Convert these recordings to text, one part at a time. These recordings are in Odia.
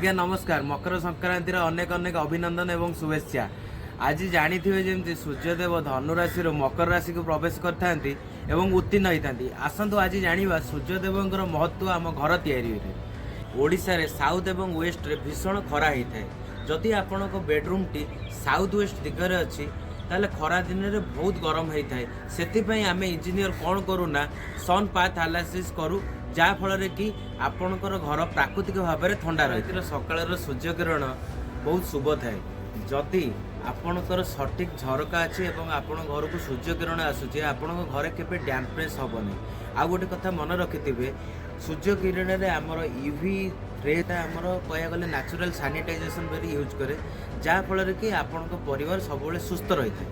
ଆଜ୍ଞା ନମସ୍କାର। ମକର ସଂକ୍ରାନ୍ତିର ଅନେକ ଅନେକ ଅଭିନନ୍ଦନ ଏବଂ ଶୁଭେଚ୍ଛା। ଆଜି ଜାଣିଥିବେ ଯେମିତି ସୂର୍ଯ୍ୟଦେବ ଧନୁ ରାଶିରୁ ମକର ରାଶିକୁ ପ୍ରବେଶ କରିଥାନ୍ତି ଏବଂ ଉତ୍ତୀର୍ଣ୍ଣ ହୋଇଥାନ୍ତି। ଆସନ୍ତୁ ଆଜି ଜାଣିବା ସୂର୍ଯ୍ୟଦେବଙ୍କର ମହତ୍ତ୍ୱ ଆମ ଘର ତିଆରି ହୋଇଥାଏ। ଓଡ଼ିଶାରେ ସାଉଥ୍ ଏବଂ ୱେଷ୍ଟରେ ଭୀଷଣ ଖରା ହେଇଥାଏ। ଯଦି ଆପଣଙ୍କ ବେଡ଼ରୁମ୍ଟି ସାଉଥ୍ ୱେଷ୍ଟ ଦିଗରେ ଅଛି, ତାହେଲେ ଖରା ଦିନରେ ବହୁତ ଗରମ ହେଇଥାଏ। ସେଥିପାଇଁ ଆମେ ଇଞ୍ଜିନିୟର କ'ଣ କରୁ ନା ସନ୍ ପାଥ୍ ଆନାଲିସିସ୍ କରୁ, ଯାହାଫଳରେ କି ଆପଣଙ୍କର ଘର ପ୍ରାକୃତିକ ଭାବରେ ଥଣ୍ଡା ରହିଥାଏ। ସକାଳର ସୂର୍ଯ୍ୟକିରଣ ବହୁତ ଶୁଭ ଥାଏ। ଯଦି ଆପଣଙ୍କର ସଠିକ୍ ଝରକା ଅଛି ଏବଂ ଆପଣଙ୍କ ଘରକୁ ସୂର୍ଯ୍ୟକିରଣ ଆସୁଛି, ଆପଣଙ୍କ ଘରେ କେବେ ଡ୍ୟାମ୍ପନେସ୍ ହେବନି। ଆଉ ଗୋଟେ କଥା ମନେ ରଖିଥିବେ, ସୂର୍ଯ୍ୟକିରଣରେ ଆମର ୟୁଭି ରେଟା ଆମର କହିବାକୁ ଗଲେ ନ୍ୟାଚୁରାଲ୍ ସାନିଟାଇଜେସନ୍ କରି ୟୁଜ୍ କରେ, ଯାହାଫଳରେ କି ଆପଣଙ୍କ ପରିବାର ସବୁବେଳେ ସୁସ୍ଥ ରହିଥାଏ।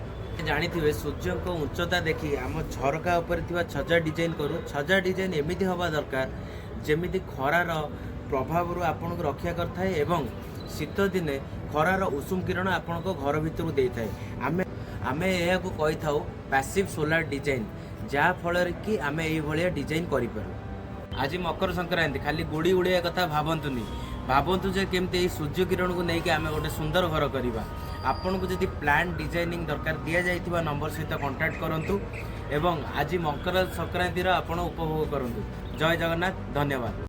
ଜାଣିଥିବେ, ସୂର୍ଯ୍ୟଙ୍କ ଉଚ୍ଚତା ଦେଖି ଆମ ଝରକା ଉପରେ ଥିବା ଛଜା ଡିଜାଇନ୍ କରୁ। ଛଜା ଡିଜାଇନ୍ ଏମିତି ହେବା ଦରକାର, ଯେମିତି ଖରାର ପ୍ରଭାବରୁ ଆପଣଙ୍କୁ ରକ୍ଷା କରିଥାଏ ଏବଂ ଶୀତ ଦିନେ ଖରାର ଉଷୁମ କିରଣ ଆପଣଙ୍କ ଘର ଭିତରକୁ ଦେଇଥାଏ। ଆମେ ଏହାକୁ କହିଥାଉ ପ୍ୟାସିଭ୍ ସୋଲାର ଡିଜାଇନ୍, ଯାହାଫଳରେ କି ଆମେ ଏଇଭଳିଆ ଡିଜାଇନ୍ କରିପାରୁ। ଆଜି ମକର ସଂକ୍ରାନ୍ତି। ଖାଲି ଗୁଡ଼ି ଉଡ଼ିବା କଥା ଭାବନ୍ତୁନି, ଭାବନ୍ତୁ ଯେ କେମିତି ଏଇ ସୂର୍ଯ୍ୟ କିରଣକୁ ନେଇକି ଆମେ ଗୋଟେ ସୁନ୍ଦର ଘର କରିବା। ଆପଣଙ୍କୁ ଯଦି ପ୍ଲାନ୍ ଡିଜାଇନିଂ ଦରକାର, ଦିଆଯାଇଥିବା ନମ୍ବର ସହିତ କଣ୍ଟାକ୍ଟ କରନ୍ତୁ ଏବଂ ଆଜି ମକର ସଂକ୍ରାନ୍ତିର ଆପଣ ଉପଭୋଗ କରନ୍ତୁ। ଜୟ ଜଗନ୍ନାଥ, ଧନ୍ୟବାଦ।